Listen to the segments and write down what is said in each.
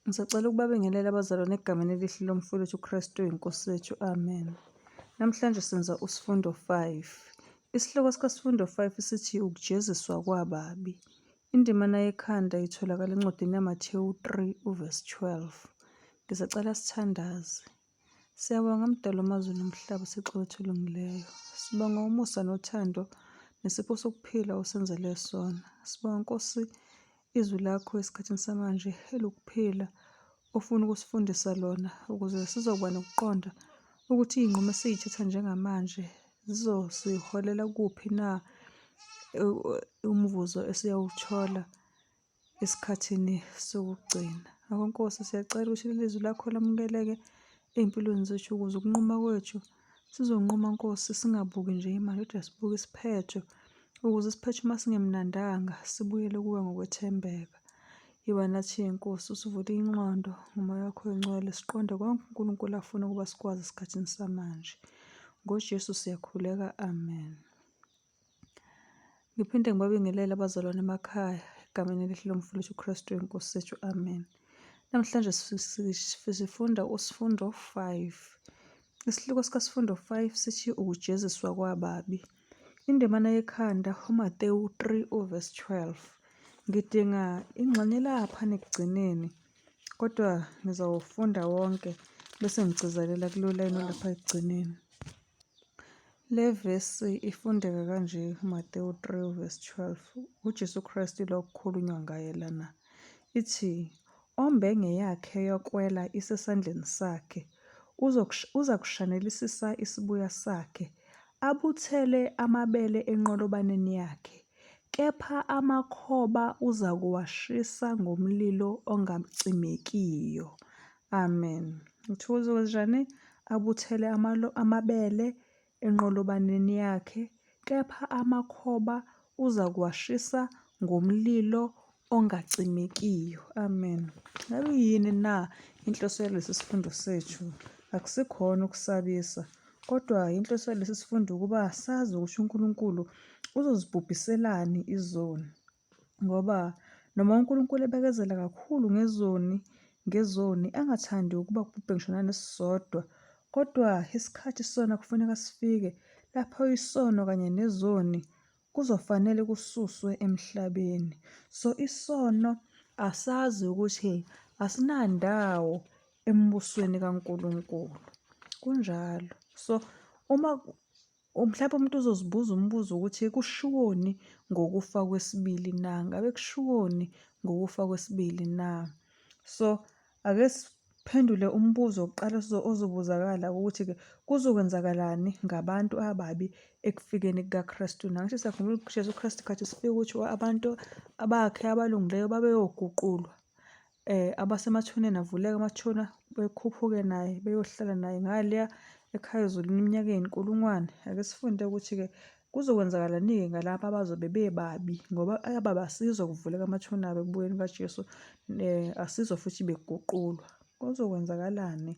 Ngisacela ukubabingelela abazalwane egameni elihle lomfowethu uKristu inkosi yethu. Amen. Namhlanje senza usifundo 5. Isihloko sikasifundo 5 sithi ukujeziswa kwababi. Indimana yekhanda itholakala encwadini yaMathewu 3 uvesi 12. Ngisacela sithandaze. Siyabonga Mdali wamazulu nomhlaba, Thixo wethu olungileyo. Sibonga umusa nothando nesipho sokuphila osenzele sona. Sibonga Nkosi izwi lakho esikhathini samanje elokuphila ofuna ukusifundisa lona ukuze sizokuba nokuqonda ukuthi iy'nqumo esiy'thatha njengamanje zizosiholela kuphi na umvuzo esiyawuthola esikhathini sokugcina. Ngakho Nkosi siyacela ukuthi leli zwi lakho lamukeleke ey'mpilweni zethu ukuze ukunquma kwethu sizonquma Nkosi singabuki nje imali kodwa sibuke isiphetho ukuze isiphetho uma singemnandanga sibuyele kuwe ngokwethembeka. Yiba nathi Nkosi usivule ingqondo ngomoya wakho oyingcwele siqonde konke uNkulunkulu afuna ukuba sikwazi esikhathini samanje. NgoJesu siyakhuleka, amen. Ngiphinde ngibabingelele abazalwane emakhaya egameni elihle lomfundisi uKristu inkosi yethu amen. Namhlanje sifunda usifundo 5. Isihloko sikasifundo 5 sithi ukujeziswa kwababi. Indimana yekhanda uMatewu 3 uverse 12. Ngidinga ingxenye lapha ekugcineni kodwa ngizawufunda wonke bese ngigcizelela kulo layini olapha ekugcineni. Le vesi ifundeka kanje uMatewu 3 verse 12. UJesu Kristu lo kukhulunywa ngaye lana. Ithi, Ombenge yakhe yokwela isesandleni sakhe, uzakushanelisisa isibuya sakhe, abuthele amabele enqolobaneni yakhe, kepha amakhoba uzakuwashisa ngomlilo ongacimekiyo. Amen. Ngithokoza kanjani? Abuthele amabele enqolobaneni yakhe, kepha amakhoba uzakuwashisa ngomlilo ongacimekiyo. Amen. Ngabe yini na inhloso yalesi sifundo sethu? Akusikhona ukusabisa, kodwa inhloso yalesi sifundo ukuba sazi ukuthi uNkulunkulu uzozibhubhiselani izoni. Ngoba noma uNkulunkulu ebekezela kakhulu ngezoni, ngezoni, angathandi ukuba kubhubhe ngisho nanesisodwa, kodwa isikhathi sona kufuneka sifike lapho isono kanye nezoni kuzofanele kususwe emhlabeni. So isono asazi ukuthi asinandawo embusweni kaNkulunkulu. Kunjalo. So uma Mhlawumbe umuntu uzozibuza umbuzo ukuthi kushiwoni ngokufa kwesibili na? Ngabe kushiwoni ngokufa kwesibili na? So ake siphendule umbuzo wokuqala ozobuzakala ukuthi-ke kuzokwenzakalani ngabantu ababi ekufikeni kukaKristu na? Ngisho siyakhumbula uJesu Kristu khathi sifika ukuthi abantu abakhe abalungileyo babeyoguqulwa. Abasemathuneni avuleke amathuna bekhuphuke naye beyohlala naye ngaleya ekhaya ezulwini iminyaka eyinkulungwane. Ake sifunde ukuthi-ke kuzokwenzakalani-ke ngalaba abazobe bebabi ngoba ababi asizwa kuvuleka amathuna abo ekubuyeni kukaJesu, asizwa futhi beguqulwa. Kuzokwenzakalani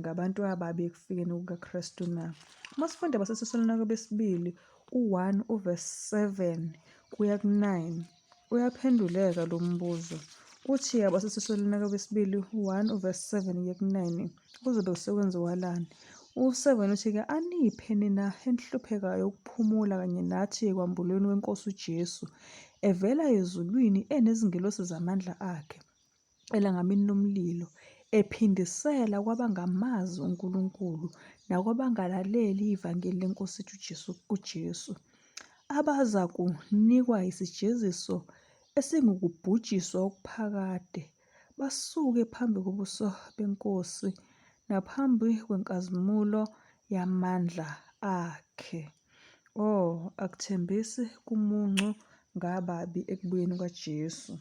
ngabantu ababi ekufikeni kukaKristu na? Uma sifunda abaseThesalonika besibili u-1 uverse 7 kuya ku-9 uyaphenduleka lo mbuzo. Uthi abaseThesalonika besibili 1 uverse 7 kuya ku-9 kuzobe sekwenziwalani? U-7 uthi-ke aniphe nina enihluphekayo ukuphumula kanye nathi ekwambulweni kweNkosi uJesu evela ezulwini enezingelosi zamandla akhe elangabini lomlilo, ephindisela kwabangamazi uNkulunkulu nakwabangalaleli ivangeli leNkosi yethu uJesu uJesu, abazakunikwa isijeziso esingukubhujiswa okuphakade, basuke phambi kobuso beNkosi naphambi kwenkazimulo yamandla akhe. Oh, akuthembisi kumuncu ngababi ekubuyeni kwaJesu.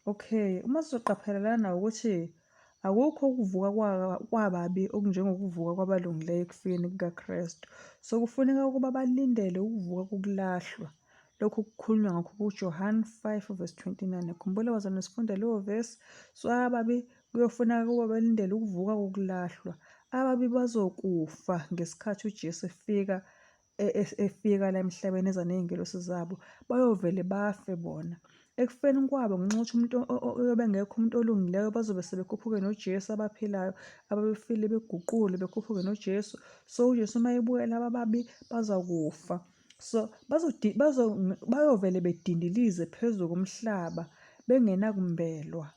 Okay, uma sizoqaphela lana ukuthi akukho ukuvuka kwababi okunjengokuvuka kwabalungileyo ekufikeni kukaKristu. So kufuneka ukuba balindele ukuvuka kokulahlwa. Lokhu kukhulunywa ngakho kuJohane 5 verse 29. Khumbula bazalwane sifunda leyo verse. So ababi kuyofuneka ukuba balindele ukuvuka kokulahlwa. Ababi bazokufa ngesikhathi uJesu efika efika la emhlabeni eza ney'ngelosi zabo, bayovele bafe bona. Ekufeni kwabo ngenxa yokuthi umuntu uyobe engekho umuntu olungileyo bazobe sebekhuphuke noJesu abaphilayo ababefile beguqule bekhuphuke noJesu. So uJesu uma ebuya laba ababi bazakufa. So bayovele bedindilize phezu komhlaba bengenakumbelwa.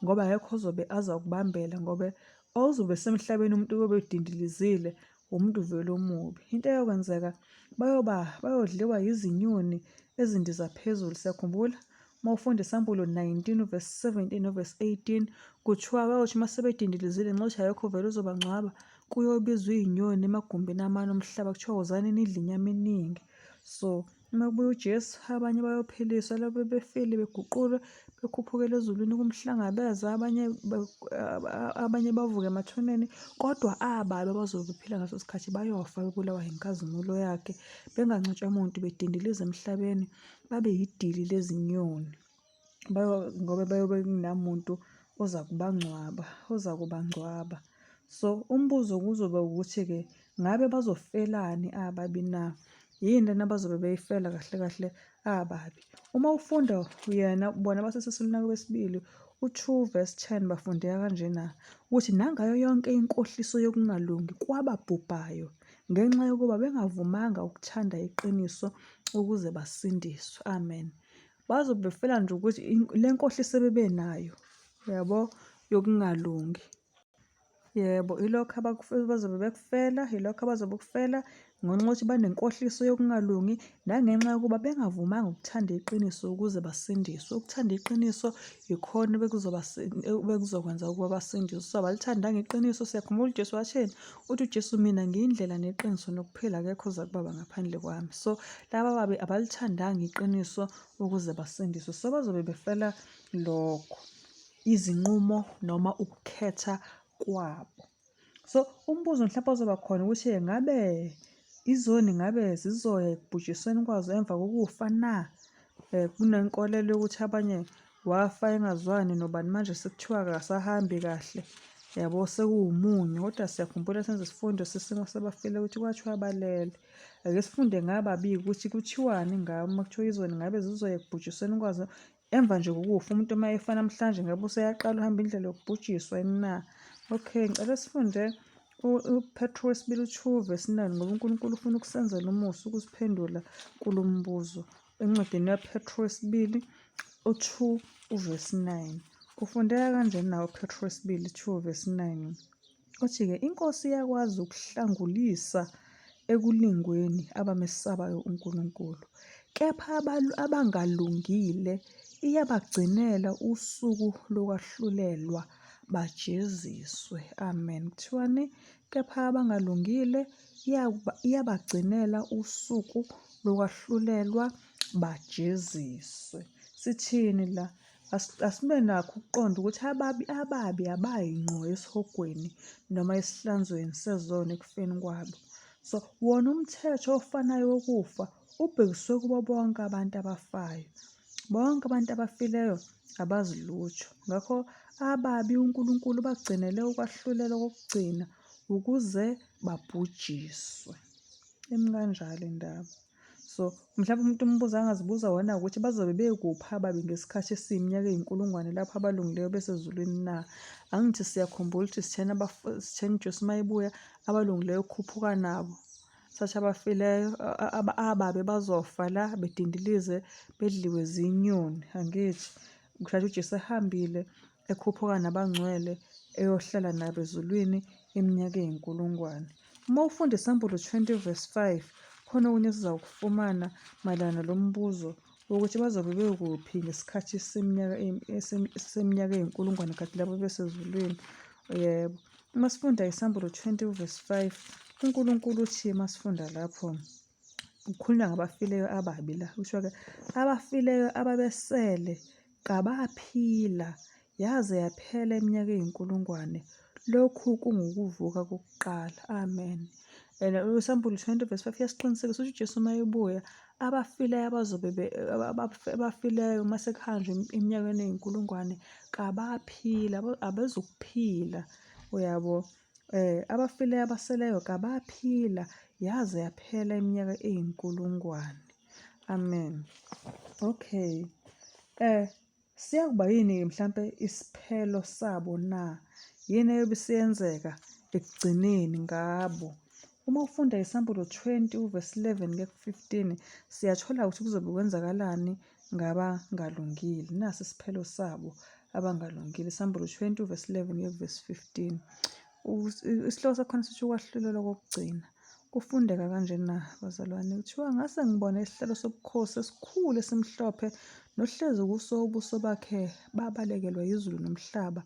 Ngoba akekho ozobe azakubambela ngoba ozobe esemhlabeni umuntu oyobe edindilizile umuntu vele omubi. Into eyokwenzeka bayoba bayodliwa yizinyoni ezindiza phezulu. Siyakhumbula uma ufunda isambulo 19 uvesi 17 novesi 18 kuthiwa bayothi uma sebedindilizile nxa akekho vele uzobangcwaba kuyobizwa iy'nyoni emagumbini amane omhlaba kuthiwa wozani nidle inyama eningi. So Uma kubuya uJesu, abanye bayophiliswa labo befile beguqulwe bekhuphukele ezulwini ukumhlangabeza, abanye abanye bavuke emathuneni, kodwa ababi abazobe bephila ngaleso sikhathi bayofa bebulawa yinkazimulo yakhe, bengangcwatshwa muntu, bedindilize emhlabeni, babe yidili lezinyoni. Ngoba bayobe kunamuntu oza kubangcwaba, oza kubangcwaba. So, umbuzo kuzoba ukuthi-ke ngabe bazofelani ababi na? Yini lena abazobe beyifela kahle kahle ababi? Uma ufunda yena bona basesesulunaka wesibili u-2 verse 10 bafundeka kanjena ukuthi nangayo yonke inkohliso yokungalungi kwababhubhayo ngenxa yokuba bengavumanga ukuthanda iqiniso ukuze basindiswe. Amen. Bazobe befela nje ukuthi le nkohliso ebebenayo yabo yokungalungi. Yebo, ilokho abazobe bekufela, ilokho abazobe kufela ngenxa yokuthi banenkohliso yokungalungi nangenxa yokuba bengavumanga ukuthanda iqiniso ukuze basindiswe. Ukuthanda iqiniso yikhona bekuzokwenza ukuba basindiswe. So abalithandanga iqiniso. Siyakhumbula uJesu wathini? Uthi uJesu mina ngiyindlela neqiniso nokuphila akekho oza kubaba ngaphandle kwami. So laba babi abalithandanga iqiniso ukuze basindiswe. So bazobe befela lokho. Izinqumo noma ukukhetha kwabo. So umbuzo mhlawumpe ozoba khona ukuthi ngabe izoni ngabe zizoya ekubhujisweni kwazo emva kokufa na? Kunenkolelo yokuthi abanye wafa engazwani nobani manje sekuthiwa akasahambi kahle yabo sekuwumunyu kodwa siyakhumbula senze isifundo sesimo sabafile ukuthi kwathiwa balele. Ake sifunde ngababi ukuthi kuthiwani ngabo uma kuthiwa izoni ngabe zizoya ekubhujisweni kwazo Emva nje kokufa umuntu uma efa namhlanje ngabe useyaqala uhamba indlela yokubhujiswa yini na? Okay, ngicela sifunde uPetru wesibili u-2 verse 9 ngoba uNkulunkulu ufuna ukusenzela umusa ukusiphendula kulo mbuzo. Encwadini yaPetru wesibili u-2 uverse 9. Ufundeka kanjani nawo uPetru wesibili 2 verse 9? Uthi-ke iNkosi iyakwazi ukuhlangulisa ekulingweni abamesabayo uNkulunkulu, kepha abangalungile iyabagcinela usuku lokwahlulelwa bajeziswe. Amen. Kuthiwani? Kepha abangalungile iyabagcinela usuku lokwahlulelwa bajeziswe. Sithini la? Asibe nakho ukuqonda ukuthi ababi ababi abayi ngqo esihogweni noma esihlanzweni sezono ekufeni kwabo. So wona umthetho ofanayo wokufa ubhekiswe kubo bonke abantu abafayo. Bonke abantu abafileyo abazi lutho. Ngakho ababi uNkulunkulu ubagcinele ukwahlulelwa kokugcina ukuze babhujiswe. Imi kanjalo indaba. So mhlawumbe umuntu umbuzo angazibuza wona ukuthi bazobe bekuphi ababi ngesikhathi esiyiminyaka eyinkulungwane lapho abalungileyo besezulwini na? Angithi siyakhumbula ukuthi sithena sithena uJesu uma ebuya abalungileyo ukhuphuka nabo. Sathi abafileyo ababi bazofa la bedindilize bedliwe zinyoni angithi. Kushathi uJesu ehambile ekhuphuka nabangcwele eyohlala nabo ezulwini iminyaka eyinkulungwane. Uma ufunda iSambulo 20 verse 5 khona okunye esizakufumana mayelana nalo mbuzo wokuthi bazobe bekuphi ngesikhathi seminyaka seminyaka eyinkulungwane khathi labo besezulwini. Yebo. Uma sifunda iSambulo 20 verse 5 uNkulunkulu uthi uma sifunda lapho kukhulunywa ngabafileyo ababi la kusho-ke abafileyo ababesele kabaphila yaze yaphela iminyaka eyinkulungwane lokhu kungukuvuka kokuqala amen and uSambulo 20 verse 5 iyasiqinisekisa ukuthi uJesu uma ebuya abafileyo abazobe abafileyo uma sekuhanjwa eminyakeni eyinkulungwane kabaphila abezukuphila uyabo Abafileyo abaseleyo kabaphila yaze yaphela iminyaka eyinkulungwane. Amen. Okay. Siyakuba yini-ke mhlampe isiphelo sabo na? Yini eyobe isiyenzeka ekugcineni ngabo? Uma ufunda isambulo 20 uvesi 11 kuya ku-15 siyathola ukuthi kuzobe kwenzakalani ngabangalungile. Nasi isiphelo sabo abangalungile. Isambulo 20 uvesi 11 kuya kuvesi 15. Isihloko sakhona sithi ukwahlulelwa kokugcina. Kufundeka kanjena bazalwane, kuthiwa ngase ngibona isihlalo sobukhosi esikhulu esimhlophe nohlezi kuso ubuso bakhe babalekelwa yizulu nomhlaba,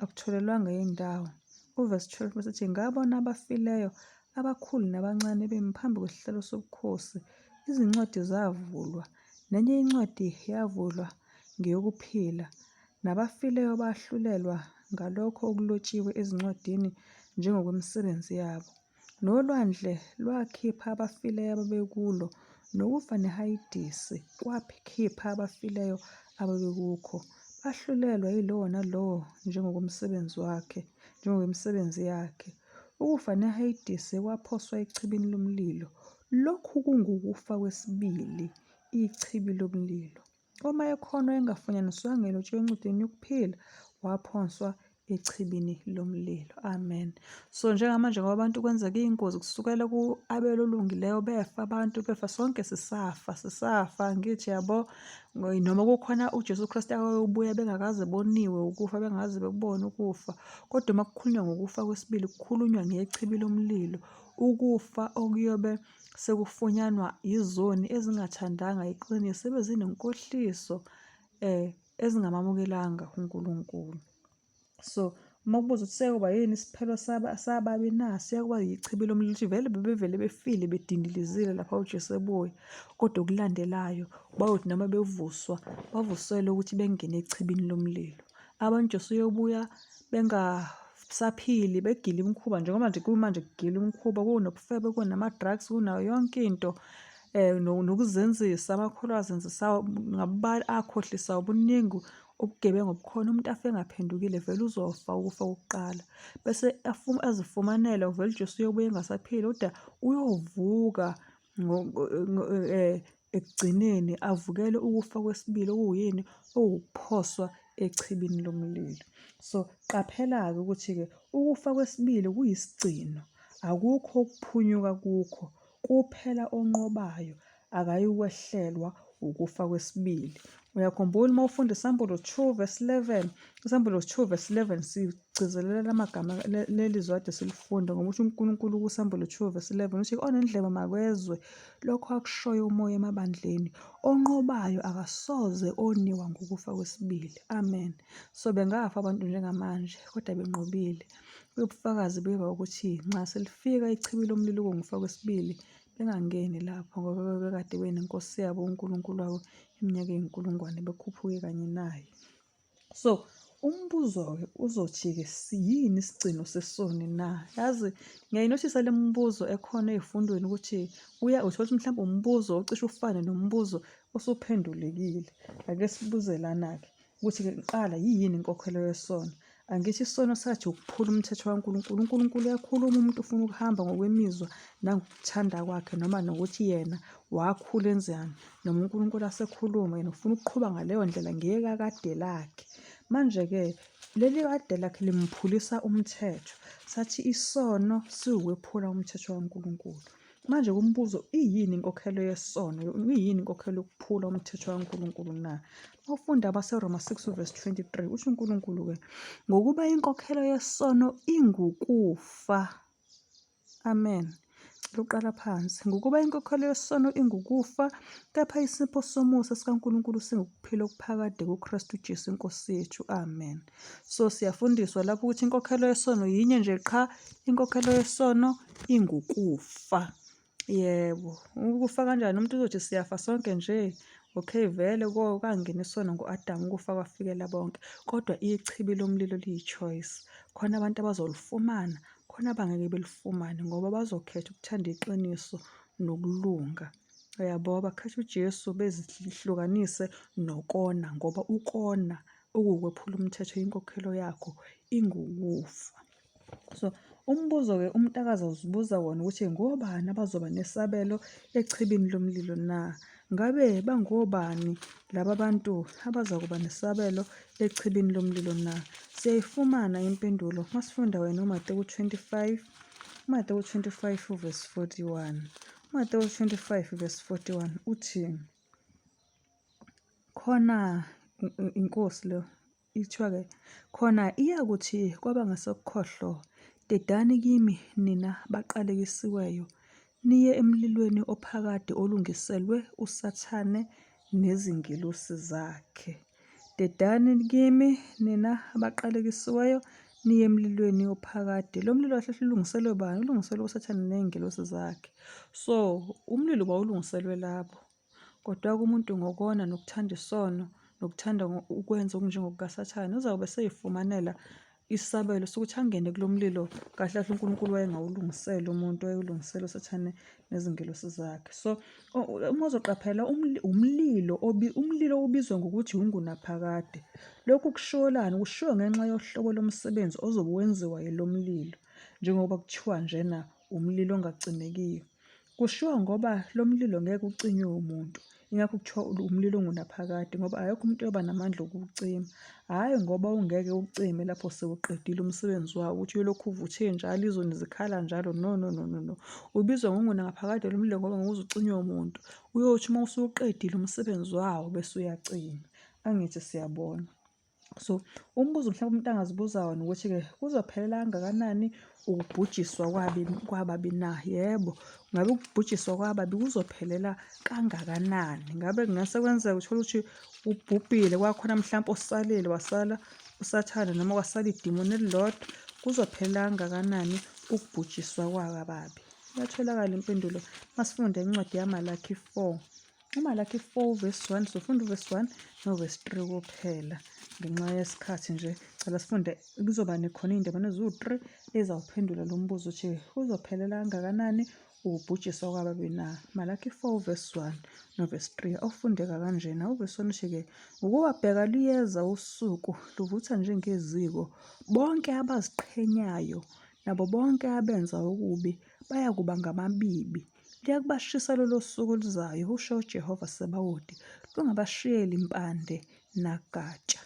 akutholelwanga indawo. Uvesi 12 bese ngabona abafileyo abakhulu nabancane bemi phambi kwesihlalo sobukhosi, izincwadi zavulwa, nenye incwadi yavulwa ngeyokuphila, nabafileyo bahlulelwa ngalokho okulotshiwe ezincwadini njengokwemisebenzi yabo. Nolwandle lwakhipha abafileyo ababekulo, nokufa neHayidesi kwakhipha abafileyo ababekukho, bahlulelwa yilowo nalowo njengokomsebenzi wakhe, njengokwemisebenzi yakhe. Ukufa neHayidesi kwaphoswa echibini lomlilo. Lokhu kungukufa kwesibili, ichibi lomlilo. Uma ekhona engafunyaniswanga elotshiwe encwadini yokuphila, waphonswa echibini lomlilo. Amen. So njengamanje ngoba abantu kwenzeka iy'ngozi kusukela ku-Abela olungileyo befa abantu befa sonke sisafa sisafa ngithi yabo noma kukhona uJesu Kristu ayobuya bengakaze boniwe ukufa bengakaze bekubone ukufa kodwa uma kukhulunywa ngokufa kwesibili kukhulunywa ngechibi lomlilo ukufa okuyobe sekufunyanwa yizoni ezingathandanga iqiniso ebezinenkohliso eh ezingamamukelanga uNkulunkulu. So uma kubuza ukuthi sekuba yini isiphelo sababi na, siyakuba yichibi lomlilo ukuthi vele bebevele befile bedindilizile lapha uJesu ebuya. Kodwa okulandelayo bayothi noma bevuswa bavuselwe ukuthi bengene echibini lomlilo. Abantu Jesu uyobuya bengasaphili begila imikhuba njengoba nje kumanje kugila imikhuba kunobufebe kunama-drugs kunayo yonke into nokuzenzisa amakholwa azenzisayo ngabe akhohlisayo buningi ubugebengu obukhona umuntu afe engaphendukile vele uzofa ukufa kokuqala bese azifumanele vele uJesu uyobuya engasaphili kodwa uyovuka ekugcineni avukele ukufa kwesibili okuyini okuwukuphoswa echibini lomlilo. So qaphela-ke ukuthi-ke ukufa kwesibili kuyisigcino, akukho ukuphunyuka kukho, kuphela onqobayo akayukwehlelwa ukufa kwesibili. Uyakhumbula uma ufunda iSambulo 2 verse 11, iSambulo 2 verse 11 sigcizelela lamagama leli zwi ade silifunda ngoba uthi uNkulunkulu kuSambulo 2 verse 11 uthi onendlebe makezwe lokho akushoyo umoya emabandleni, onqobayo akasoze oniwa ngokufa kwesibili. Amen. So bengafa abantu njengamanje kodwa benqobile. Ubufakazi buyoba ukuthi nxa selifika ichibi lomlilo kungufa kwesibili bengangeni lapho ngoba bebekade benenkosi yabo uNkulunkulu wabo iminyaka eyinkulungwane bekhuphuke kanye naye. So umbuzo-ke uzothi-ke yini isigcino sesoni na? Yazi ngiyayinothisa le mibuzo ekhona ey'fundweni ukuthi uya uthola ukuthi mhlawumbe umbuzo ocishe ufane nombuzo osuphendulekile. Ake sibuze lana-ke ukuthi-ke kuqala yiyini inkokhelo yesono? Angithi isono sathi ukuphula umthetho kaNkulunkulu. UNkulunkulu uyakhuluma umuntu ufuna ukuhamba ngokwemizwa nangokuthanda kwakhe noma nokuthi yena wakhula enzani noma uNkulunkulu asekhuluma yena ufuna ukuqhuba ngaleyo ndlela ngekakade lakhe. Manje-ke leli kade lakhe limphulisa umthetho. Sathi isono siwukwephula umthetho kaNkulunkulu. Manje kumbuzo iyini inkokhelo yesono? Iyini inkokhelo yokuphula umthetho kaNkulunkulu na? Mawufunda abaseRoma 6 verse 23 uthi uNkulunkulu-ke ngokuba inkokhelo yesono ingukufa. Amen. Cela uqala phansi. Ngokuba inkokhelo yesono ingukufa, kepha isipho somusa sikaNkulunkulu singukuphila okuphakade kuKristu Jesu iNkosi yethu. Amen. So siyafundiswa lapho ukuthi inkokhelo yesono yinye nje qha, inkokhelo yesono ingukufa. Yebo, ukufa kanjani? Umuntu uzothi siyafa sonke nje. Okay, vele kwangena isono ngo-Adamu, ukufa kwafikela bonke. Kodwa ichibi lomlilo liyi-choice. Khona abantu abazolifumana, khona abangeke belifumane ngoba bazokhetha ukuthanda iqiniso nokulunga. Uyabo, bakhetha uJesu bezihlukanise nokona ngoba ukona okuwukwephula umthetho inkokhelo yakho ingukufa. So umbuzo-ke umntakazi uzibuza wona ukuthi ngobani abazoba nesabelo echibini lomlilo na? Ngabe bangobani laba bantu abazakuba nesabelo echibini lomlilo na? Siyayifumana impendulo masifunda wena uMatewu 25, uMatewu 25 uvesi 41. UMatewu 25 verse 41 uthi khona inkosi lo ithiwa-ke khona iyakuthi kwabangasokhohlo dedani kimi nina baqalekisiweyo niye emlilweni ophakade olungiselwe uSathane nezingelosi zakhe. Dedani kimi nina abaqalekisiweyo niye emlilweni ophakade. Lo mlilo kahle hle ulungiselwe bani? Ulungiselwe uSathane ney'ngelosi zakhe. So umlilo wawulungiselwe labo. Kodwa-ke umuntu ngokona nokuthanda isono nokuthanda ukwenza okunjengokukaSathane uzawube eseyifumanela isabelo sokuthi angene kulo mlilo kahle kahle uNkulunkulu wayengawulungisela umuntu wayewulungisela uSathane nezingelosi zakhe. So uma uzoqaphela umlilo umlilo ubizwa ngokuthi ungunaphakade. Lokhu kushiwolani? Kushiwo ngenxa yohlobo lomsebenzi ozobe wenziwa yilo mlilo njengoba kuthiwa njena umlilo ongacimekiyo. Kushiwo ngoba lo mlilo ngeke ucinywe umuntu. Ingakho kuthiwa umlilo ongunaphakade ngoba akekho umuntu oyoba namandla okuwucima. Hhayi ngoba ungeke ucime lapho sewuqedile umsebenzi wawo ukuthi uyolokhu uvuthe njalo izoni zikhala njalo. No, no, no, no, no. Ubizwa ngongunaphakade lo mlilo ngoba ngeke uze ucinywe umuntu. Uyothi uma usuwuqedile umsebenzi wawo bese uyacima. Angithi siyabona. So umbuzo mhlawumbe umuntu angazibuza wona ukuthi-ke kuzophelela kangakanani ukubhujiswa kwabi kwababi na? Yebo, ngabe ukubhujiswa kwababi kuzophelela kangakanani? Ngabe kungase kwenzeka uthole ukuthi ubhubhile kwakhona mhlawumpe osalile wasala uSathane noma kwasala idimoni elilodwa, kuzophelela kangakanani ukubhujiswa kwababi? Iyatholakala impendulo masifunde incwadi yaMalaki 4. UMalaki 4 verse 1 sofunda uvesi 1 novesi 3 kuphela ngenxa yesikhathi nje. Cela sifunde kuzoba nekhona iy'ndabana eziwu-3 ezawuphendula lo mbuzo ukuthi kuzophelela kangakanani ukubhujiswa kwababi na. Malaki 4 verse 1 novesi 3 awufundeka kanjena. Uvesi 1 uthi-ke ngokuba bheka luyeza usuku luvutha njengeziko, bonke abaziqhenyayo nabo bonke abenza okubi bayakuba ngamabibi. Luyakubashisa lolo suku oluzayo, usho uJehova Sebawoti, lungabashiyeli mpande nagatsha.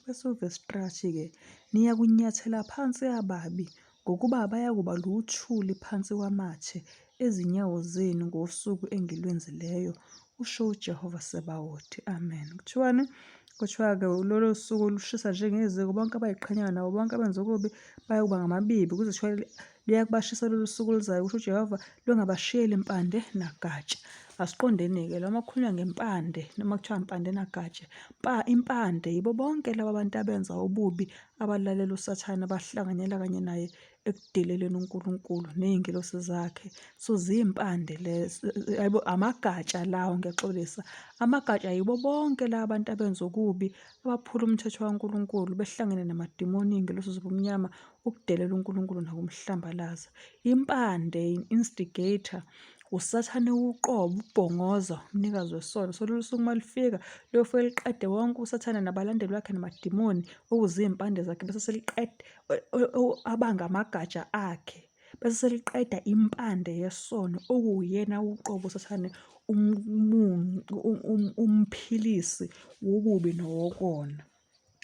Bese uvesi 3 athi-ke, niyakunyathela phansi ababi, ngokuba bayakuba luthuli phansi kwamathe ezinyawo zenu ngosuku engilwenzileyo, usho uJehova Sebawoti. Amen. Kuthiwani? Kuthiwa-ke lolo suku lushisa njengeziko, bonke abayiqhenyayo nabo bonke abenza okubi bayokuba ngamabibi, kuze kuthiwa Luyakubashisa lolu suku oluzayo, kusho uJehova, lungabashiyeli mpande nagatsha. Asiqondeni-ke la uma kukhulunywa ngempande noma kuthiwa mpande nagatsha, pa impande yibo bonke laba bantu abenza ububi, abalalela uSathane, abahlanganyela kanye naye ekudeleleni uNkulunkulu ney'ngelosi zakhe. So ziyimpande lezo, hayibo amagatsha lawo ngiyaxolisa. Amagatsha yibo bonke laba bantu abenza okubi, abaphula umthetho kaNkulunkulu behlangene namadimoni, iy'ngelosi zobumnyama ukudelela uNkulunkulu nokumhlambalaza. Impande, instigator, uSathane uqobo, ubhongoza, umnikazi wesono. So lolu suku uma lufika, luyofike liqede wonke uSathane nabalandeli bakhe namadimoni okuzimpande zakhe bese seliqeda abangamagatsha akhe bese seliqeda impande yesono okuwuyena uqobo uSathane umphilisi wobubi nowokona.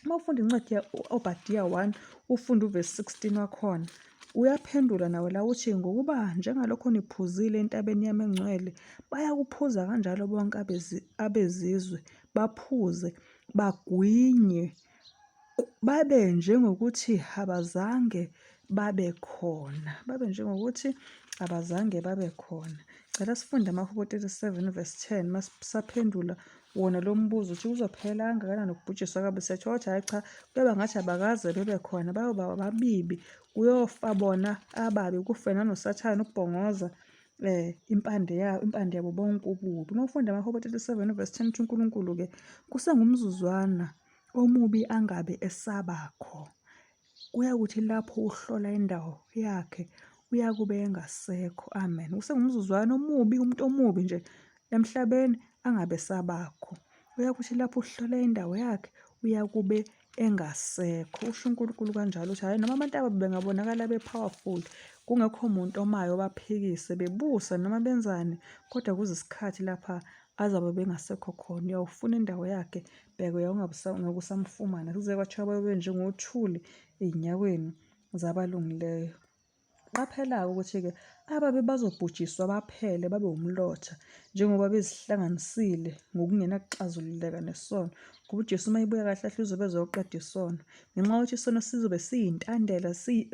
Uma ufunda incwadi ya-Obadiya 1, ufunda uvesi 16 wakhona, uyaphendula nawe la uthi ngokuba njengalokho niphuzile entabeni yami engcwele, bayakuphuza kanjalo bonke abezizwe, baphuze, bagwinye, babe njengokuthi abazange babe khona, babe njengokuthi abazange babe khona. Cela sifunde amaHubo 37 verse 10 masisaphendula wona lo mbuzo uthi kuzophela kangakanani ukubhujiswa kwabo siyathola ukuthi hhayi cha kuyoba ngathi abakaze bebe khona bayoba ababibi kuyofa bona ababi kufe nanosathane ukubhongoza impande yawo impande yabo bonke ububi. Uma ufunda amaHubo 37 verse 10 uthi uNkulunkulu-ke kusengumzuzwana omubi angabe esabakho. Kuyakuthi lapho uhlola indawo yakhe uyakube engasekho. Amen. Kusengumzuzwana omubi, umuntu omubi nje emhlabeni angabe esabakho. Uyakuthi lapho uhlola indawo yakhe uyakube engasekho. Usho uNkulunkulu kanjalo ukuthi hhayi noma abantu ababi bengabonakala be-powerful, kungekho muntu omayo baphikise, bebusa noma benzani, kodwa kuze isikhathi lapha azabe bengasekho khona. Uyawufuna indawo yakhe, bheka uyawungabe ngeke usamfumana. Kuze kwathiwa bayobe njengothuli ey'nyaweni zabalungileyo. Qaphela-ke ukuthi-ke ababi bazobhujiswa baphele babe wumlotha njengoba bezihlanganisile ngokungenakuxazululeka nesono. Ngoba uJesu uma ebuya kahle kahle uzobe ezoqeda isono. Ngenxa yokuthi isono sizobe siyintandela,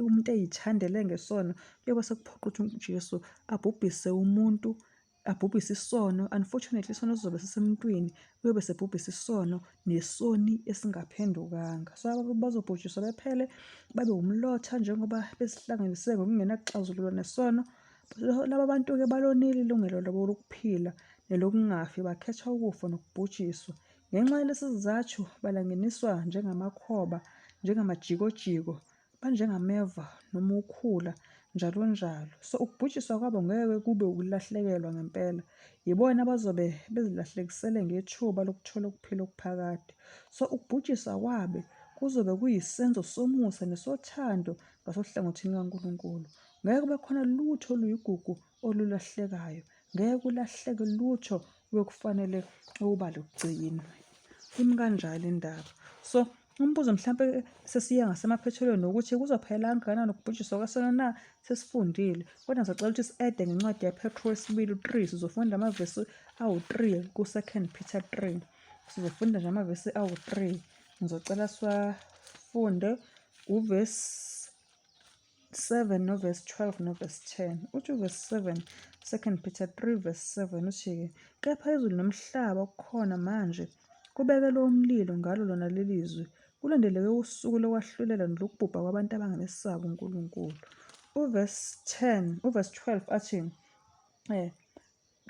umuntu eyithandele ngesono, kuyobe sekuphoqa ukuthi uJesu abhubhise umuntu abhubhise isono. Unfortunately isono sizobe sisemntwini, uyobe sebhubhisa isono nesoni esingaphendukanga. So bazobhujiswa bephele babe wumlotha njengoba besihlanganise ngokungenakuxazululwa nesono. Laba bantu-ke balonile ilungelo labo lokuphila nelokungafi, bakhetha ukufa nokubhujiswa. Ngenxa yalesi sizathu balangeniswa njengamakhoba, njengamajikojiko banjengameva noma ukhula njalo njalo. So ukubhujiswa kwabo ngeke kube ukulahlekelwa ngempela. Yibona abazobe bezilahlekisele ngethuba lokuthola ukuphila okuphakade. So ukubhujiswa kwabe kuzobe kuyisenzo somusa nesothando ngasohlangothini lukaNkulunkulu. Ngeke kube khona lutho oluyigugu olulahlekayo. Ngeke kulahleke lutho obekufanele ukuba lugcinwe. Imi kanjalo indaba. So umbuzo mhlampe sesiya ngasemaphethelweni ukuthi kuzophela kangakanani ukubhujiswa kwesono na? Sesifundile. Kodwa ngisacela ukuthi si-ede ngencwadi yaPetru wesibili u-3 sizofunda amavesi awu-3 ku-2 Peter 3. Sizofunda nje amavesi awu-3. Ngizocela siwafunde uvesi 7 novesi 12 novesi 10. Uthi uvesi 7, 2 Peter 3 verse 7 uthi-ke, kepha izulu nomhlaba okukhona manje kubekelwe umlilo ngalo lona leli zwi, kulindeleke usuku lokwahlulela nolokubhubha kwabantu abangamesabi uNkulunkulu. Uvesi 10, uvesi 12 athi, eh,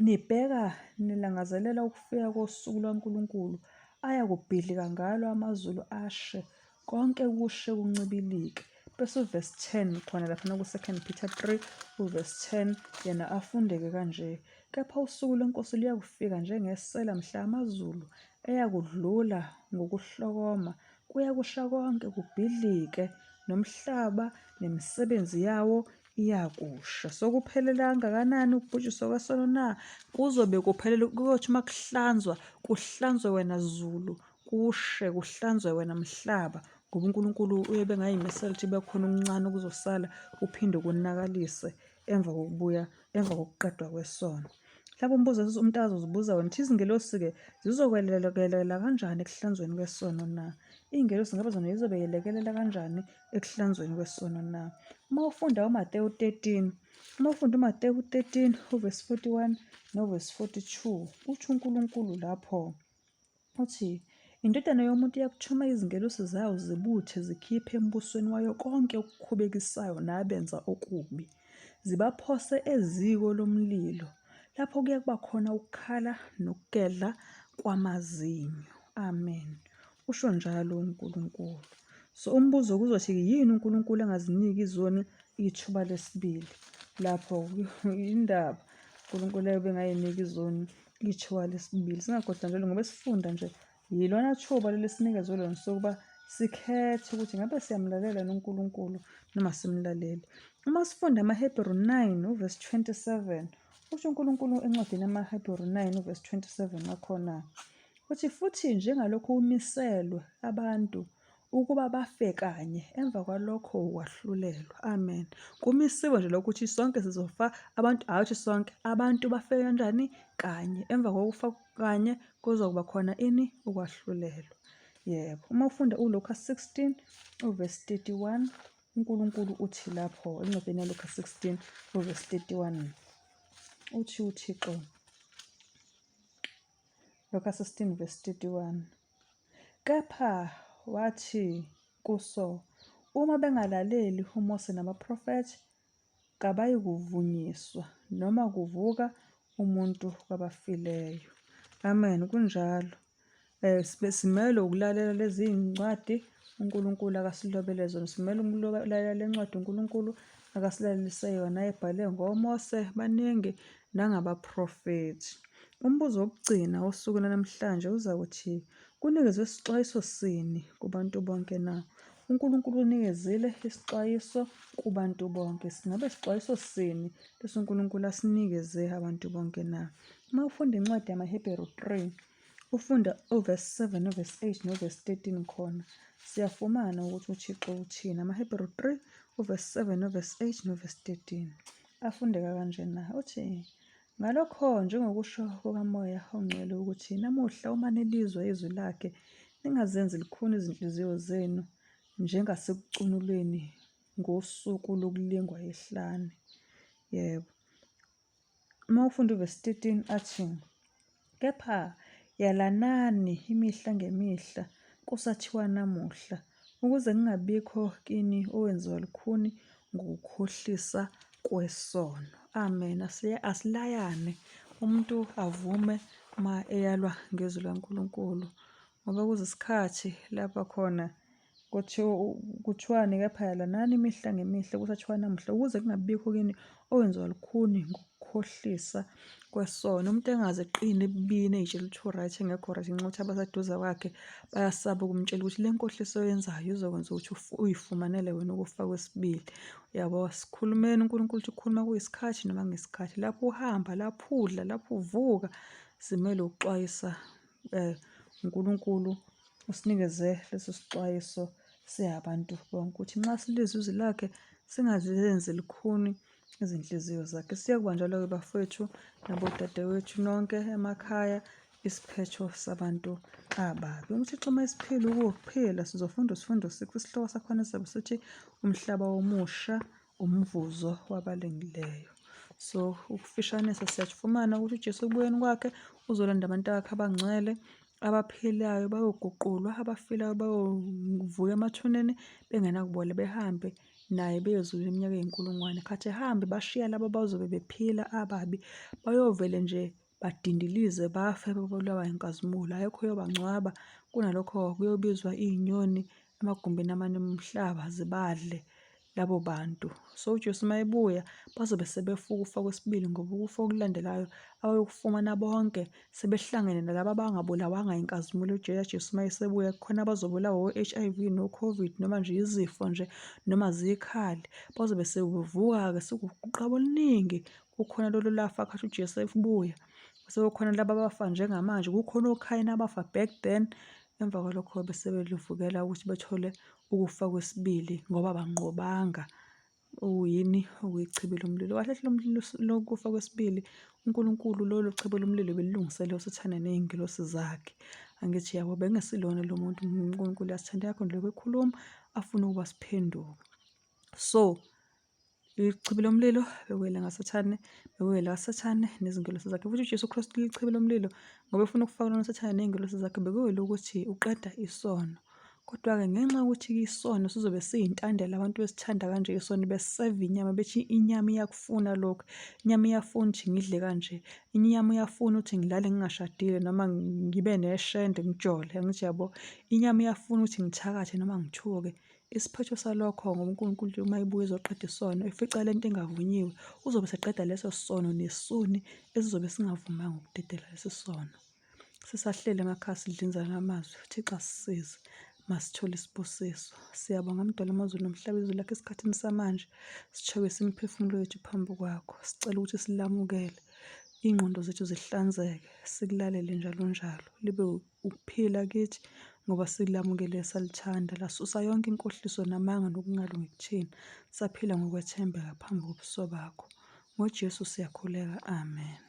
Nibheka nilangazelela ukufika kosuku lukaNkulunkulu ayakubhidlika ngalo amazulu ashe, konke kushe kuncibilike. Bese uvesi 10 khona laphana ku-2 Peter 3 uvesi 10 yena afundeke kanje, Kepha usuku lweNkosi luyakufika njengesela mhla amazulu eyakudlula ngokuhlokoma, kuyakusha konke kubhidlike, nomhlaba nemisebenzi yawo iyakusha. Sokuphelele kangakanani ukubhujiswa kwesono na? Kuzobe kuphelele, kuyothi uma kuhlanzwa, kuhlanzwe wena Zulu, kushe, kuhlanzwe wena mhlaba, ngoba uNkulunkulu uyobe engayimisela ukuthi kube khona okuncane okuzosala kuphinde konakalise emva kokubuya, emva kokuqedwa kwesono. Mhlawumbe umbuzo umuntu azozibuza wona ukuthi izingelosi-ke zizokwelekelela kanjani ekuhlanzweni kwesono na? Iy'ngelosi ngabe zona zizobe yelekelela kanjani ekuhlanzweni kwesono na? Uma ufunda uMatewu 13, uma ufunda uMatewu 13 uvesi 41 novesi 42, uthi uNkulunkulu lapho, uthi, INdodana yomuntu iyakuthuma izingelosi zayo zibuthe zikhiphe embusweni wayo konke okukhubekisayo nabenza okubi, zibaphose eziko lomlilo, lapho kuyakuba khona ukukhala nokugedla kwamazinyo. Amen. Usho njalo uNkulunkulu. So umbuzo kuzothi yini uNkulunkulu angaziniki izoni ithuba lesibili? Lapho indaba uNkulunkulu ayobe engayinika izoni ithuba lesibili. Singakhohlwa njalo ngoba esifunda nje yilona thuba leli sinikezwe lona sokuba sikhethe ukuthi ngabe siyamlalela yini uNkulunkulu noma simlaleli. Uma sifunda amaHebheru 9 uvesi 27 usho uNkulunkulu encwadini yamaHebheru 9 uvesi 27 wakhona Uthi, Futhi njengalokhu kumiselwe abantu ukuba bafe kanye, emva kwalokho ukwahlulelwa. Amen. Kumisiwe nje lokho ukuthi sonke sizofa, abantu, hhayi ukuthi sonke, abantu bafe kanjani? Kanye. Emva kokufa kanye kuzokuba khona ini? Ukwahlulelwa. Yebo. Uma ufunda uLuka 16 uvesi 31, uNkulunkulu uthi lapho encwadini yaLuka 16 uvesi 31, uthi uThixo, Luka 16 verse 31. Kepha wathi kuso, uma bengalaleli uMose nabaprofethi, kabayikuvunyiswa noma kuvuka umuntu kwabafileyo. Amen, kunjalo. Eh simele ukulalela lezi ncwadi uNkulunkulu akasilobele zona. Simele ukulalela le ncwadi uNkulunkulu akasilalelise yona ebhale ngoMose baningi nangabaprofethi. Umbuzo wokugcina wosuku lwanamhlanje uzakuthi, kunikezwe sixwayiso sini kubantu bonke na? UNkulunkulu unikezile isixwayiso kubantu bonke. Singabe sixwayiso sini lesi uNkulunkulu asinikeze abantu bonke na? Uma ufunda incwadi yamaHebheru 3, ufunda uvesi 7 novesi 8 novesi 13 khona, siyafumana ukuthi uThixo uthini. AmaHebheru 3, uvesi 7 novesi 8 novesi 13. Afundeka kanjena, uthi, Ngalokho, njengokusho kukaMoya oNgcwele ukuthi, Namuhla uma nilizwa izwi lakhe, ningazenzi lukhuni izinhliziyo zenu njengasekucunulweni ngosuku lokulingwa ehlane. Yebo. Uma ufunda uvesi 13 athi, Kepha yalanani imihla ngemihla, kusathiwa namuhla, ukuze kungabikho kini owenziwa lukhuni ngokukhohlisa kwesono. Amen. Asilayane umuntu avume uma eyalwa ngezwi likaNkulunkulu ngoba kuzesikhathi lapha khona Kuthiwa kuthiwani kepha yalanani imihla ngemihla kusathiwa namuhla ukuze kungabikho kini owenziwa lukhuni ngokukhohlisa kwesono. Umuntu engaze eqine ebubini ey'tshela ukuthi u-right engekho right ngenxa yokuthi abaseduze kwakhe bayasaba ukumtshela ukuthi le nkohliso oyenzayo izokwenza ukuthi uyifumanele wena ukufa kwesibili. Uyabo, sikhulumeni uNkulunkulu uthi ukhuluma kuyisikhathi noma ngesikhathi. Lapho uhamba, lapho udla, lapho uvuka, simele ukuxwayisa uNkulunkulu usinikeze leso sixwayiso singabantu bonke ukuthi nxa silizwa izwi lakhe singazenzi lukhuni izinhliziyo zakhe. Siyakuba njalo-ke bafowethu nabodadewethu nonke emakhaya isiphetho sabantu ababi. UThixo uma esiphila ukuphila sizofunda isifundo sikho isihloko sakhona sizabe sithi umhlaba omusha umvuzo wabalungileyo. So ukufishanisa siyafumana ukuthi uJesu ekubuyeni kwakhe uzolanda abantu bakhe abangcwele abaphilayo bayoguqulwa, abafilayo bayovuka emathuneni bengenakubola behambe naye beyozula iminyaka eyinkulungwane. Khathi ehambe bashiya labo abazobe bephila ababi bayovele nje badindilize bafe bebulawa inkazimulo. Akekho oyobangcwaba, kunalokho kuyobizwa iy'nyoni emagumbini amane omhlaba zibadle labo bantu. So uJesu uma ebuya bazobe sebefa ukufa kwesibili ngoba ukufa okulandelayo abayokufumana bonke sebehlangene nalaba abangabulawanga inkazimulo yaJesu uma esebuya kukhona abazobulawa o-H_I_V no-COVID noma nje izifo nje noma zikhali bazobe sebevuka-ke sekuwuqaba oluningi kukhona lolu lafa khathi uJesu ebuya sekukhona laba abafa njengamanje kukhona oKhayini abafa back then emva kwalokho bese belivukela ukuthi bethole ukufa kwesibili ngoba banqobanga uyini okuyichibi lomlilo. Kahle hle lomlilo lokufa kwesibili uNkulunkulu lolu chibi lomlilo belilungisele uSathane ney'ngelosi zakhe. Angithi yabo bengesilona lo muntu uNkulunkulu uyasithanda yakho nje lokhu ekhuluma afuna ukuba siphenduke. So Ichibi lomlilo bekuwela ngaSathane, bekuwela kaSathane nezingelosi zakhe. Futhi uJesu Kristu lichibi lomlilo ngoba efuna ukufaka lona uSathane ney'ngelosi zakhe bekuwela ukuthi uqeda isono. Kodwa-ke ngenxa yokuthi isono sizobe siyintandela abantu besithanda kanje isono beseva inyama bethi inyama iyakufuna lokhu, inyama iyafuna ukuthi ngidle kanje, inyama iyafuna ukuthi ngilale ngingashadile noma ngibe neshende ngijole, angithi yabo. Inyama iyafuna ukuthi ngithakathe noma ngithuke. Isiphetho salokho ngoba uNkulunkulu uma ebuya ezoqeda isono, efica le nto ingavunyiwe, uzobe eseqeda leso sono nesoni esizobe singavumanga ukudedela lesi sono. Sisahleli emakhaya sidlinzana amazwi, uThixo asisize, masithole isibusiso. Siyabonga Mdali wamazulu nomhlaba izwi lakho esikhathini samanje. Sithobise imiphefumulo yethu phambi kwakho. Sicela ukuthi silamukele, iy'ngqondo zethu zihlanzeke, sikulalele njalo njalo. Libe ukuphila kithi ngoba silamukele salithanda, lasusa yonke inkohliso namanga nokungalungi kuthina, saphila ngokwethembeka phambi kobuso bakho. NgoJesu siyakhuleka, amen.